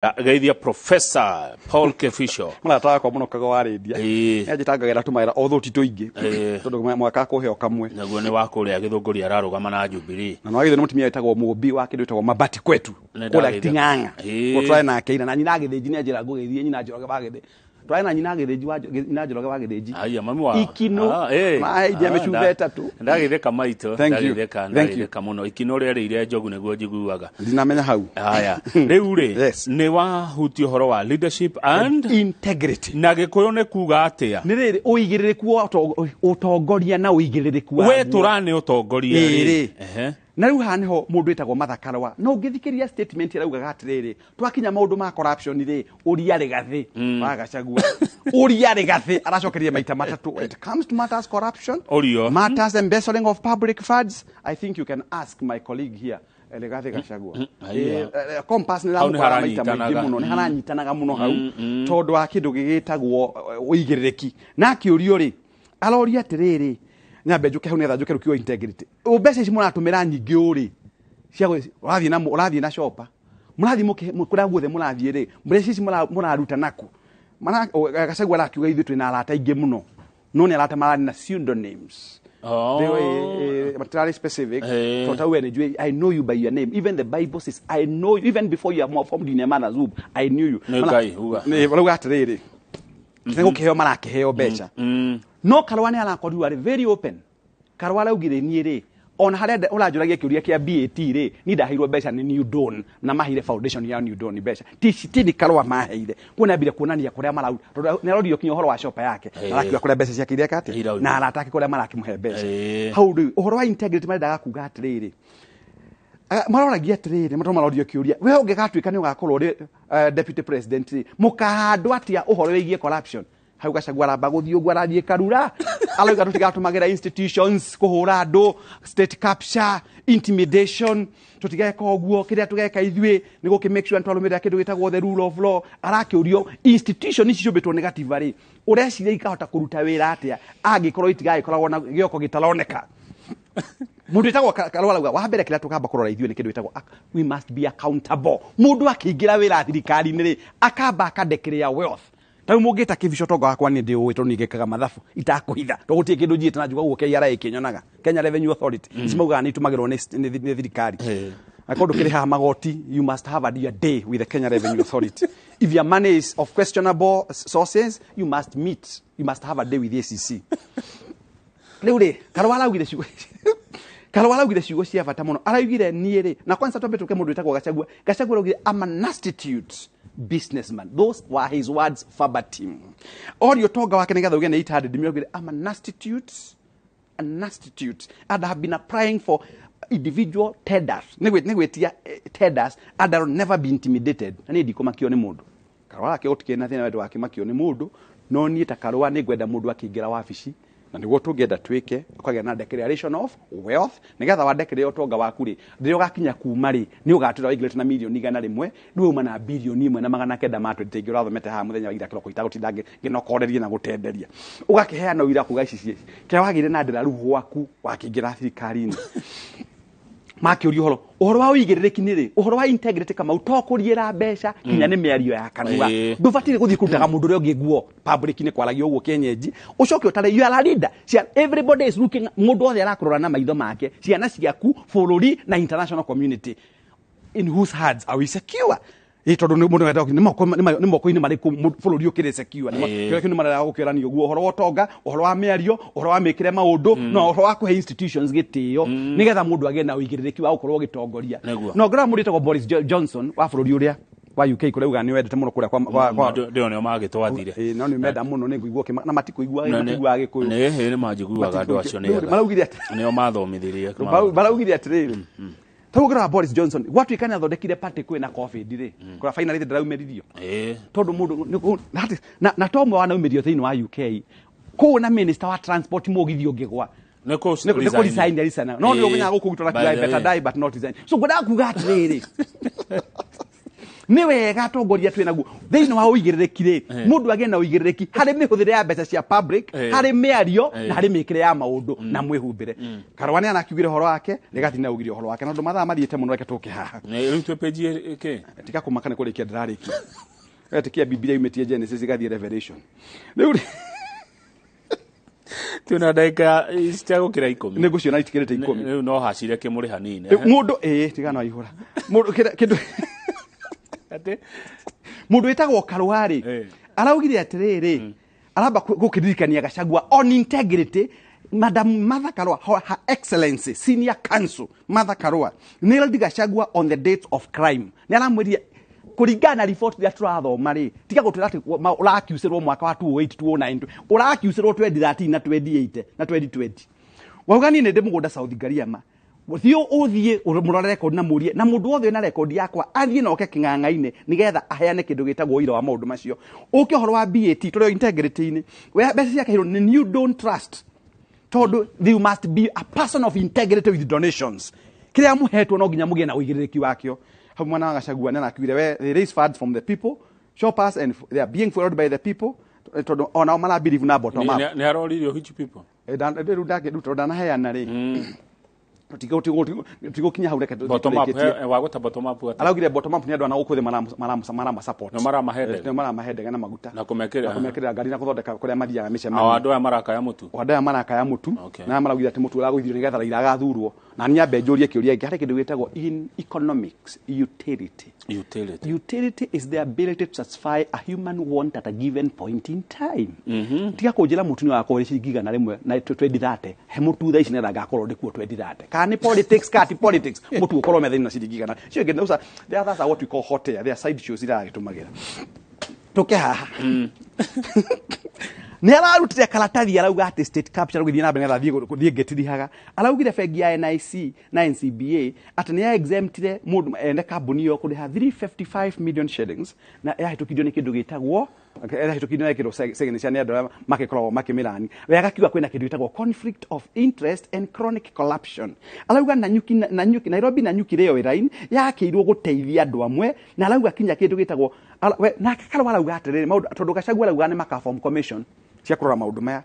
Geithia Professor Paul Kefisho. Mũrata wakwa mũno kago wa rĩndia. Ĩĩ. Nĩanjĩtangagĩra tũmawĩra although ti tũingĩ. Ĩĩ. Tondũ mwaka kũheo kamwe. Naguo nĩ wa kũrĩa Gĩthũngũri ararũgama na Jubilee. Na nĩwagĩthio nĩ mũtumia wĩtagwo Mũmbi wa kĩndũ wĩtagwo Mabati Kwetu. Nĩ Kũrĩa ndagĩthia. Ting'ang'a. Ĩĩ. Kũu tũrarĩ nake ira na nyina Gĩthĩnji nĩanjĩra ngũgĩthiĩ nyina Njoroge wa Gĩthĩnji. Twarĩ na nyina Gĩthĩnji wa nyina Njoroge wa Gĩthĩnji. Aya mami wa Ikino. Ah, eh. Maheithia Ah, mĩcuba ĩtatũ. Ndagĩtheka maitũ. Thank you. Ndagĩtheka, Thank you. ndagĩtheka mũno. Ikino rĩarĩire njogu nĩguo njiguaga. Ndinamenya hau. Haya. Rĩu rĩ, Yes. nĩ wahutia ũhoro wa leadership and Integrity. na Gĩkũyũ nĩ kuga atĩa? Nĩ rĩrĩ ũigĩrĩrĩku wa ũtongoria na ũigĩrĩrĩku We waguo. tũra nĩ ũtongoria Ĩĩ rĩ. rĩ. Ehe. Na rĩu haha nĩho mũndũ wĩtagwo Martha Karua no ũngĩthikĩrĩria statement ĩraugaga atĩrĩrĩ, twakinya maũndũ ma corruption rĩ, ũria Rigathĩ wa Gachagua, ũria Rigathĩ aracokeria maita matatũ. When it comes to matters corruption, Ũrio. matters embezzling of public funds, I think you can ask my colleague here, Rigathĩ Gachagua. Aiya. Compass nĩ Hau nĩ ĩramũkora maita maingĩ haranyitanaga. mũno, nĩ haranyitanaga mũno hau tondũ wa kĩndũ gĩgĩtagwo ũigĩrĩrĩki. Na akĩũrio rĩ, aroria atĩrĩrĩ, nyambe njũke hau nĩgetha njũke rũkiugo integrity. Mbeca ici mũratũmĩra nyingĩ ũũ rĩ, cia ũrathiĩ na ũrathiĩ na shopper, mũrathiĩ kũrĩa guothe mũrathiĩ rĩ, mbeca ici mũraruta naku. Gachagua arakiuga ithuĩ twĩna arata aingĩ mũno, no nĩ arata marathiĩ na pseudonyms. Oh. They were, matirarĩ specific. Tondũ we nĩ njũĩ, I know you by your name. Even the Bible says, I know you. Even before you are formed in your mother's womb, I knew you. Nĩ Ngai uga. Nĩ marauga atĩrĩrĩ, nĩ gũkĩheo marakĩheo mbeca. No Karua nĩ arakorirwo arĩ very open. Karua araugire niĩ rĩ, ona harĩa ũranjũragia kĩũria kĩa BAT rĩ, niĩ ndaheirwo mbeca nĩ New Dawn na maheire foundation ya New Dawn mbeca. Ti nĩ Karua maheire. Kuo nĩambire kuonania kũrĩa marauta. Tondũ nĩ arorio kinya ũhoro wa shopper yake. Arakiuga kũrĩa mbeca ciake ireka atĩa? Irauma. Na arata ake kũrĩa marakĩmũhe mbeca. Hau Hau rĩu ũhoro wa integrity marendaga kuga atĩrĩrĩ, maroragia atĩrĩrĩ, matũ marorio kĩũria, we ũngĩgatuĩka nĩ ũgakorwo ũrĩ deputy president rĩ, mũkahandwo atĩa ũhoro wĩgiĩ corruption? Hau Gachagua aramba gũthiĩ ũguo arathiĩ Karura, arauga tũtigatũmagĩra institutions kũhũra andũ, state capture, intimidation, tũtigeka ũguo, kĩrĩa tũgeka ithuĩ nĩ gũkĩ make sure nĩtwarũmĩrĩra kĩndũ gĩtagwo the rule of law. Arakĩũrio institution ici ciũmbĩtwo nĩ gatiba rĩ, ũreciria ikahota kũruta wĩra atĩa angĩkorwo itigagĩkoragwo na gĩoko gĩtaroneka? Mũndũ wĩtagwo Karua arauga wa mbere kĩrĩa tũkamba kũrora ithuĩ nĩ kĩndũ gĩtagwo we must be accountable. Mũndũ akĩingĩra wĩra thirikari-inĩ rĩ, akamba akandeclare wealth. Ta rĩu mũngĩta Kĩbico tonga wakwa nĩ ndĩũĩ tondũ niĩ ngĩkaga mathabu itakũhitha, tondũ gũtirĩ kĩndũ njiĩte na njuga ũguo KRA ĩkĩnyonaga, Kenya Revenue Authority. Ici maugaga nĩ itũmagĩrwo nĩ thirikari. Angĩkorwo ndũkĩrĩhaga magoti, you must have a your day with the Kenya Revenue Authority. If your money is of questionable sources, you must meet, you must have a day with the ACC. Rĩu rĩ, Karua araugire ciugo, Karua araugire ciugo cia bata mũno. Araugire niĩ rĩ, na kwanza twambe tũke mũndũ wĩtagwo Gachagua. Gachagua araugire I'm an astute businessman. Those were his words verbatim. Orio tonga wake nĩgetha uge nĩ 800 million, araugire I'm an astute, an astute and have been applying for individual tenders. Nĩ gwĩtia tenders and I'll never be intimidated. Na niĩ ndikũmakio nĩ mũndũ. Karua ake gũtikĩrĩ na thĩna wendo wakĩmakio nĩ mũndũ, no niĩ ta Karua nĩ ngwenda mũndũ akĩingĩra wabici, na nĩguo tũngĩenda twĩke, ũkagĩa na declaration of wealth, nĩgetha wa declare ũtonga waku rĩ, rĩrĩa ũgakinya kuma rĩ, nĩ ũgatwĩra waingĩrĩte na mirioni igana rĩmwe, rĩu wauma na birioni ĩmwe na magana kenda ma twenty, ingĩ ũrathomete haha mũthenya wa ira kĩroko itagũtinda ngĩnokoreria na gũtenderia. Ũgakĩheana ũira kuga ici ciĩ, kĩrĩa wagĩire na ndĩra rĩu gwaku wakĩingĩra thirikari-inĩ. Makĩũria ũhoro wa ũigĩrĩrĩki nĩ rĩ, ũhoro wa integrity Kamau to kũriĩra mbeca kinya nĩ mĩario ya kanua. Ndũbataire gũthiĩ kũrutaga mũndũ ũrĩa ũngĩ nguo public-inĩ kwaragia ũguo kĩenyenji, ũcoke ũtare you are a leader. Everybody is looking, mũndũ othe arakũrora na maitho make, ciana ciaku, bũrũri na international community. In whose hands are we secure? Ĩ, tondũ nĩ mũndũ wendagwo, nĩ moko, nĩ ma, nĩ moko-inĩ marĩkũ bũrũri ũkĩrĩ secure? Nĩ kĩrĩa kĩu nĩ marenda gũkĩrania ũguo, ũhoro wa ũtonga, ũhoro wa mĩario, ũhoro wa mĩkĩre maũndũ, na ũhoro wa kũhe institutions gĩtĩo, nĩgetha mũndũ agĩe na ũigĩrĩrĩki wa gũkorwo ũgĩtongoria. Na ũngĩrora mũndũ wĩtagwo Boris Johnson wa bũrũri ũrĩa wa UK kũrĩa ugaga nĩ wendete mũno kũrĩa kwa Ndĩo nĩo magĩtwathire. Ĩĩ, no nĩ menda mũno, nĩ ngũigua ũkĩma-, na matikuigua, Na nĩ- matiguaga Gĩkũyũ. Nĩ, ĩĩ, nĩ manjiguaga andũ acio nĩ Rĩu ega. maraugire atĩ- Nĩo mathomithirie. Maraugire atĩrĩrĩ, ta ũngĩrora Boris Johnson, gwatuĩka nĩ athondekire party kwĩna COVID rĩ, kũrĩa finally ndĩraumĩririo. Tondũ mũndũ, nĩ kũ-, na atĩ, na, na to ũmwe wanaumĩrio thĩinĩ wa UK, kũu na minister wa transport mũgithi ũngĩgwa. Nĩ kũ Nĩ kũ resign. resign, resign. No nĩ ũmenyaga gũkũ gwitũ By tũrakiuga the better way. die but not resign. So ngwendaga kuga atĩrĩrĩ, Nĩ wega atongoria twĩ naguo thĩinĩ wa ũigĩrĩrĩki rĩ, mũndũ agĩe na ũigĩrĩrĩki harĩ mĩhũthĩre ya mbeca cia public, harĩ mĩario na harĩ mĩkĩre ya maũndũ na mwĩhumbĩre. Karũa nĩ anakiugire ũhoro wake, Rigathi nĩ augire ũhoro wake, na ũndũ mathaa mathiĩte mũno, reke tũke haha. Rĩu twĩ page ĩkĩ? Tiga kũmaka, nĩ kũrĩkia ndĩrarĩkia. Etikia Biblia yumĩtie Genesis ĩgathiĩ Revelation rĩu. Twĩna ndagĩka citegũkĩra 10. Nĩ ngũciona itikĩrĩte 10. Rĩu no hacire kĩmũrĩ hanini. Rĩu mũndũ ĩĩ tigana waihũra mũndũ kĩndũ. Atĩ? Mũndũ wĩtagwo Karũa rĩ, araugire atĩrĩrĩ, aramba gũkĩririkania Gachagua on integrity. Madam Martha Karua, Her Excellency Senior Counsel Martha Karua nailed Gachagua on the dates of crime. Nĩ aramwĩrire kũringana na report iria tũrathoma rĩ, tiga gũtwĩra atĩ ũrakiucĩrwo mwaka wa 2008, 2009, ũrakiucĩrwo 2013 na 2008 na 2020. Wauga niĩ nĩ ndĩ mũgũnda South Gariama, thiĩ ũthiĩ mũrore rekondi na mũrie na mũndũ wothe wĩna rekondi yakwa athiĩ na oke kĩng'ang'a-inĩ nĩgetha aheane kĩndũ gĩtagwo ũira wa maũndũ macio. Ũke ũhoro wa BAT, tũrĩ o integrity-inĩ. We mbeca ciake heirwo nĩ New Dawn Trust, tondũ you must be a person of integrity with donations. Kĩrĩa mũhetwo no nginya mũgĩe na ũigĩrĩrĩki wakĩo. Hau mwana wa Gachagua nĩ arakiugire we they raise funds from the people shoppers and they are being followed by the people, tondũ onao mara believe na bottom up. Nĩ aroririo which people? Rĩu rĩu ndanaheana rĩ, tigũkinya hau, reke Bottom up. tũrĩkĩtie. Wagũta bottom up atĩa? Araugire bottom up nĩ andũ ana gũkũ thĩ marama support. Nĩ maramahe ndege. Nĩ maramahe ndege na maguta. Na kũmekĩra. Na kũmekĩrĩra ngari na gũthondeka kũrĩa mathiaga Ao mĩcemanio. andũ aya marakaya mũtu. Andũ aya marakaya mũtu. Okay. Na aya maraugire atĩ mũtu ũragũithio nĩgetha Raila agathurwo. Na niĩ ambe njũrie kĩũria gĩkĩ, harĩ kĩndũ gĩtagwo in economics utility. Utility. Utility is the ability to satisfy a human want at a given point in time. Tiga kũnjĩra mũtu nĩ wakorwo ciringi 100 na 2030, he mũtu thaa ici nĩgetha ngakorwo ndĩkuo 2030. Kana nĩ politics kana ti politics, mũtu ũkorwo metha-inĩ na ciringi 100. Cio ingĩ those are, the others are what we call hot air, they are side shows iria aragĩtũmagĩra. Tũke haha, nĩ ararutire karatathi arauga atĩ state capture gũthiĩ na mbere nĩgetha thiĩ gũthiĩ ngĩtirihaga. Araugire bengi ya NIC na NCBA atĩ nĩ ya exemptire mũndũ ene kambuni ĩyo kũrĩha 355 million shillings, na yahĩtũkirio nĩ kĩndũ gĩtagwo, yahĩtũkirio na ĩkĩrwo signature nĩ andũ arĩa makĩkoragwo makĩmĩrani. We agakiuga kwĩna kĩndũ gĩtagwo conflict of interest and chronic corruption. Arauga Nanyuki, Nanyuki, Nairobi Nanyuki Railway Line yakĩirwo gũteithia andũ amwe, na arauga kinya kĩndũ gĩtagwo nake Karũa arauga atĩrĩrĩ, maũndũ tondũ Gachagua arauga nĩ maka form commission cia kũrora maũndũ maya,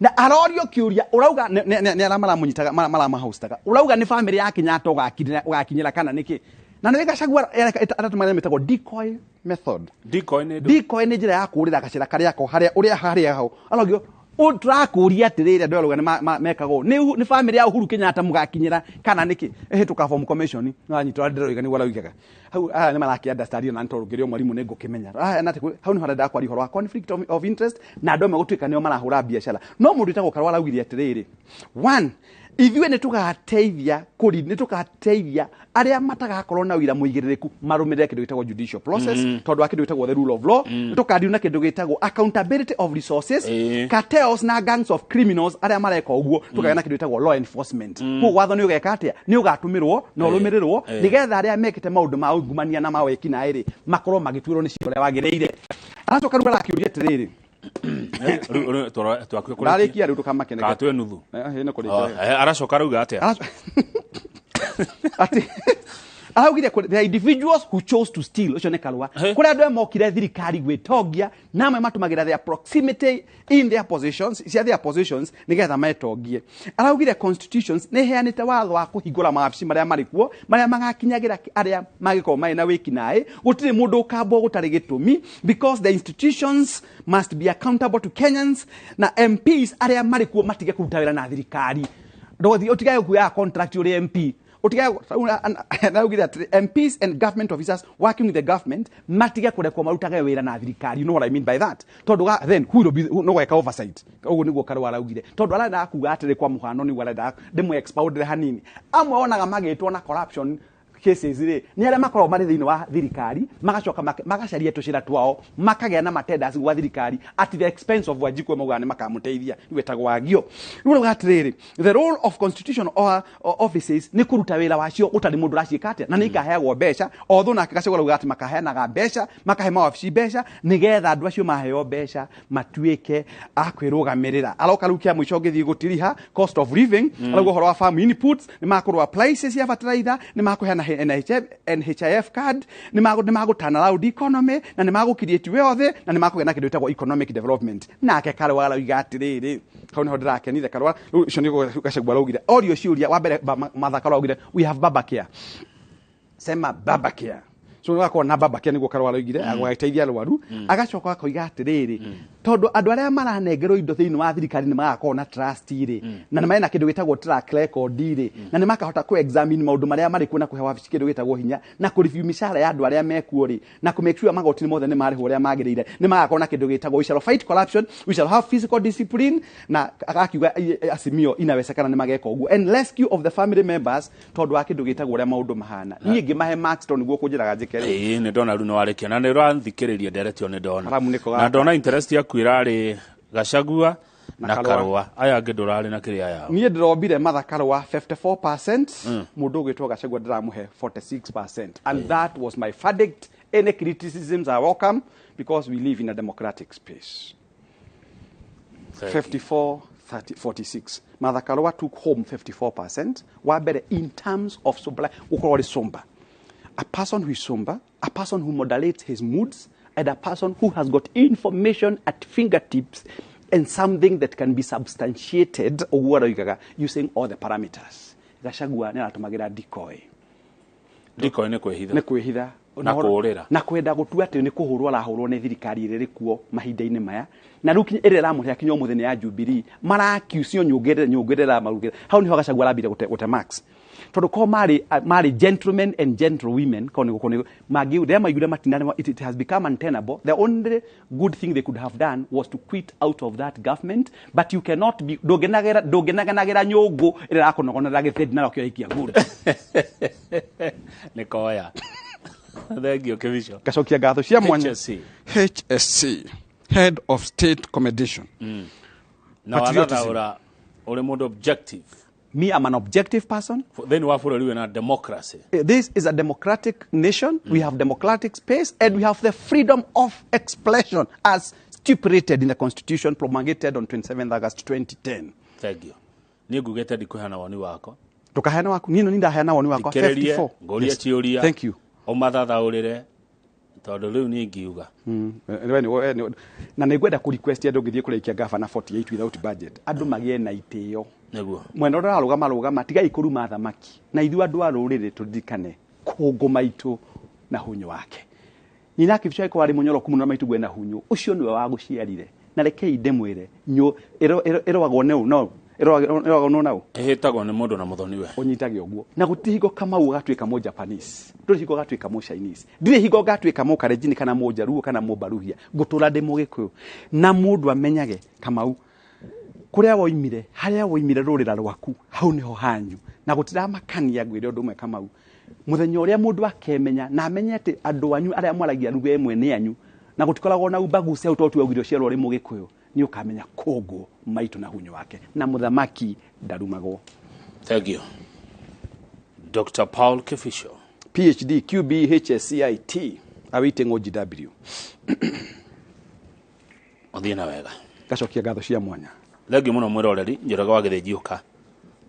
na arorio kĩũria ũrauga nĩ arĩa maramũnyitaga maramahostaga, ũrauga nĩ famĩlĩ ya Kenyatta ũgakinyĩra kana nĩkĩ? Na nĩ Gachagua aratũmĩra mĩtagwo decoy method. Decoy nĩ ndũ? Decoy nĩ njĩra ya kũũrĩra gacĩra karĩa ko harĩa ũrĩa harĩa hau arogio. Tũrakũria atĩrĩrĩ, andũ arauga nĩ mekagwo nĩ famĩlĩ ya Uhuru Kenyatta mũgakinyĩra kana nĩkĩ? Ĩhĩtũka form commission no anyitwo ndĩroiga nĩguo araugaga hau. Aya nĩ marakĩ understand, na nĩ tondũ ngĩrĩ o mwarimũ nĩ ngũkĩmenya. Aya na atĩ hau nĩho arenda kwaria ũhoro wa conflict of interest na andũ amwe gũtuĩka nĩo marahũra biacara. No mũndũ wĩtagwo Karũa araugire atĩrĩrĩ, one, ithuĩ nĩ tũgateithia kũri nĩ tũgateithia arĩa matagakorwo na ũira mũigĩrĩrĩku marũmĩrĩre kĩndũ gĩtagwo judicial process, tondũ wa kĩndũ gĩtagwo the rule of law. Nĩ tũkandiu na kĩndũ gĩtagwo accountability of resources, cartels na gangs of criminals arĩa mareka ũguo, tũkagĩa na kĩndũ gĩtagwo law enforcement. Koguo watho nĩ ũgeka atĩa? Nĩ ũgatũmĩrwo na ũrũmĩrĩrwo nĩgetha arĩa mekĩte maũndũ ma ungumania na ma wĩkinaĩ rĩ, makorwo magĩtuĩrwo nĩ cira ũrĩa wagĩrĩire. Aracoka rĩu arakĩũria atĩrĩrĩ, Twakuĩ. Ndarĩkia rĩu, ndũkamakeneke. Kana twĩ nuthu? Nĩ kũrĩkia. Aracoka arauga atĩa? Atĩ araugire there are individuals who chose to steal. Ũcio nĩ Karũa. Kũrĩ andũ amwe mokire thirikari gwĩtongia, na amwe matũmagĩra their proximity in their positions cia their positions nĩgetha metongie. Araugire constitutions nĩ ĩheanĩte watho wa kũhingũra mawabici marĩa marĩ kuo marĩa magakinyagĩra arĩa mangĩkorwo marĩ na wĩkinaĩ. Gũtirĩ mũndũ ũkambwo gũtarĩ gĩtũmi, because the institutions must be accountable to Kenyans, na MPs arĩa marĩ kuo matige kũruta wĩra na thirikari. Ndũgathiĩ ũtigage kuoya contract ũrĩ MP, ũtigage. Araugire atĩ MPs and government officers working with the government matige kũrekwo marutage wĩra na thirikari. You know what I mean by that? Tondũ then who will be no gweka oversight? Ũguo nĩguo Karũa araugire, tondũ arenda kuga atĩrĩ, kwa mũhano nĩguo arenda ndĩmũ expound hanini, amwe onaga magĩtwo na corruption cases rĩ, nĩ arĩa makoragwo marĩ thĩinĩ wa thirikari, magacoka magacaria tũcĩra twao, makagĩa na matenders gwa thirikari at the expense of Wanjikũ. Maugaga nĩ makamũteithia, rĩu etagwo Wagio. Rĩu arauga atĩrĩrĩ, the role of constitution or offices nĩ kũruta wĩra wacio gũtarĩ mũndũ ũraciĩka atĩa, na nĩ ikaheagwo mbeca. Although nake Gachagua arauga atĩ makaheanaga mbeca, makahe mawabici mbeca nĩgetha andũ acio maheo mbeca matuĩke a kwĩrũgamĩrĩra. Aroka rĩu kĩa mũico ngĩthiĩ gũtiriha cost of living, arauga ũhoro wa farm inputs, nĩ makũrũa prices ya fertilizer, nĩ makũheana NHIF, NHIF card, nĩ magũ turn around economy, na nĩ magũ create wealth, na nĩ makũgĩa na kĩndũ gĩtagwo economic development. Nake Karũa aroiga atĩrĩrĩ, hau nĩho ndĩrakenire Karũa. Rĩu ũcio nĩguo Gachagua araugire, orio ciũria. Wa mbere, Martha Karũa augire, "We have baba care." Sema baba care. So gakorwo na baba care nĩguo Karũa aroigire, agagĩteithia arwaru. Agacoka akoiga atĩrĩrĩ, tondũ andũ arĩa maranengerwo indo thĩinĩ wa thirikari nĩ magakorwo na trust rĩ, na nĩ marĩ na kĩndũ gĩtagwo track record rĩ, na nĩ makahota kũ examine maũndũ marĩa marĩ kuo, na kũhe wabici kĩndũ gĩtagwo hinya, na kũ review mĩcara ya andũ arĩa mekuo rĩ, na kũ make sure magoti mothe nĩ marĩhwo ũrĩa magĩrĩire, nĩ magakorwo na kĩndũ gĩtagwo, we shall fight corruption, we shall have fiscal discipline. Na agakiuga Azimio inawezekana nĩ mageka ũguo, and rescue of the family members, tondũ wa kĩndũ gĩtagwo ũrĩa maũndũ mahana. Niĩ ngĩmahe marks tondũ nĩguo kũnjĩraga njĩke rĩ. Ĩĩ, nĩ ndona rĩu nĩ warĩkia na nĩ ũrathikĩrĩria ndereti ĩyo, nĩ ndona. Karamu nĩko Na gaka. ndona interest yaku ĩrarĩ Gachagua na Karũa. Karũa. Aya angĩ ndũrarĩ na kĩrĩa yao. Niĩ ndĩrombire Martha Karũa 54%, mũndũ ũgwĩtwo Gachagua ndĩramũhe 46%, and that was my verdict. Any criticisms are welcome because we live in a democratic space. Thank you. 54 30, 46. Martha Karũa took home 54%. Wa mbere, in terms of sober, gũkorwo ũrĩ somber, a person who is somber, a person who moderates his moods, and a person who has got information at fingertips and something that can be substantiated, ũguo aroigaga, using all the parameters. Gachagua nĩ aratũmagĩra decoy. Ndikoi nĩ kwĩhitha. Nĩ kwĩhitha. Na kũũrĩra. Na kwenda gũtua atĩ nĩ kũhũrwo arahũrwo nĩ thirikari ĩrĩa ĩrĩ kuo mahinda-inĩ maya, na rĩu kinya ĩrĩa ĩramũrĩha kinya ũmũthĩ nĩ ya Jubilee, marakiucio nyũngĩrĩra nyũngĩrĩra marugĩra. Hau nĩho Gachagua arambire gũte max, tondũ ko marĩ gentlemen and gentlewomen, ko nĩ gũkũ mangĩ rĩrĩa maiguire matina, it has become untenable. The only good thing they could have done was to quit out of that government, but you cannot be, ndũngĩnaganagĩra nyũngũ ĩrĩa ĩrakũnogonera gĩthĩndi na ũkĩoikia good. Nĩ koya. Thank you, Kĩbico. Ngacokia ngatho cia mwanya. HSC. HSC, Head of State Commendation. Na Patriotism. wathathaũra ũrĩ mũndũ objective. Me, I'm an objective person. Thĩinĩ wa bũrũri wĩna democracy. This is a democratic nation. We have democratic space and we have the freedom of expression as stipulated in the constitution promulgated on 27th August 2010. Thank you. Niĩ ngugĩte ndikũheana woni wakwa. Ndũkaheana waku. Niĩ no ndaheana woni wakwa. Thikĩrĩrie, 54. ngũrie Yes. ciũria. Thank you. Ũmathathaũrĩre tondũ rĩu niĩ ngiuga. We na nĩ ngwenda kũ request andũ ngĩthiĩ kũrĩkia gavana 48 without budget, andũ magĩe na itĩo. Nĩguo. Mwena ũrĩa ũrarũgama rũgama, tigai kũruma thamaki, na ithuĩ andũ a rũrĩrĩ tũririkane kũngũ maitũ na hunyũ wake. Nyina Kĩbico angĩkorwo arĩ mũnyoroku mũno na maitũ na hunyũ ũcio nĩwe wagũciarire, na rekei ndĩmwĩre nyũ ĩrogagwo nĩ no ĩrogagwo no nau. Ĩhĩtagwo nĩ mũndũ na mũthoniwe. Ũnyitage ũguo, na gũtirĩ hingo Kamau agatuĩka mũ Japanese, ndũrĩ hingo agatuĩka mũ Chinese, ndirĩ hingo ngatuĩka mũ Kalenjin kana mũ Jaluo kana mũ Baruhia. Ngũtũra ndĩ mũgĩkũyũ, na mũndũ amenyage Kamau kũrĩa woimire, harĩa woimire, rũrĩra rwaku hau nĩho hanyu, na gũtiramakania. Ngwĩre ũndũ ũmwe Kamau, mũthenya ũrĩa mũndũ akemenya na amenye atĩ andũ anyu arĩa mwaragia lugha ĩmwe nĩ anyu, na gũtikoragwo na ubaguzi hau, tondũ tuaugire ũciarwo ũrĩ mũgĩkũyũ, nĩ ũkamenya kũngũ maitũ na hunyũ wake, na mũthamaki ndarumagwo. Thank you, Dr. Paul Kĩbico. PhD QBHSCIT awaiting OGW. Ũthiĩ na wega. Ngacokia ngatho cia mwanya. Thengiũ mũno mwĩroreri. Njoroge wa Gĩthĩnji, ũka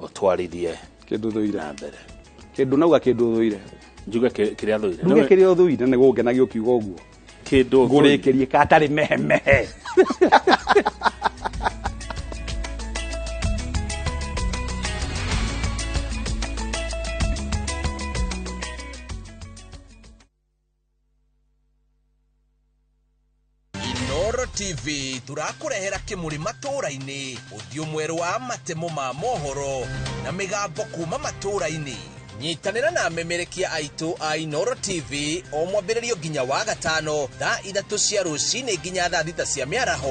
ũtwarithie Kĩndũ thũire. na mbere. Kĩndũ nauga kĩndũ thũire. Njuge kĩrĩa thũire? Nduge kĩrĩa ũthũire, nĩ gũngenagia ũkiuga ũguo. Kĩndũ thũire. Ngũrĩkĩrie katarĩ mehemehe. Inoro TV tũrakũrehera kĩmũrĩ matũũra-inĩ, ũthiũ mwerũ wa matemo ma mohoro na mĩgambo kuma matũũra-inĩ. Nyitanĩra na amemerekia aitũ a Inoro TV o mwambĩrĩrio nginya wa gatano, thaa 3 cia rũcinĩ nginya thaa 6 cia mĩaraho.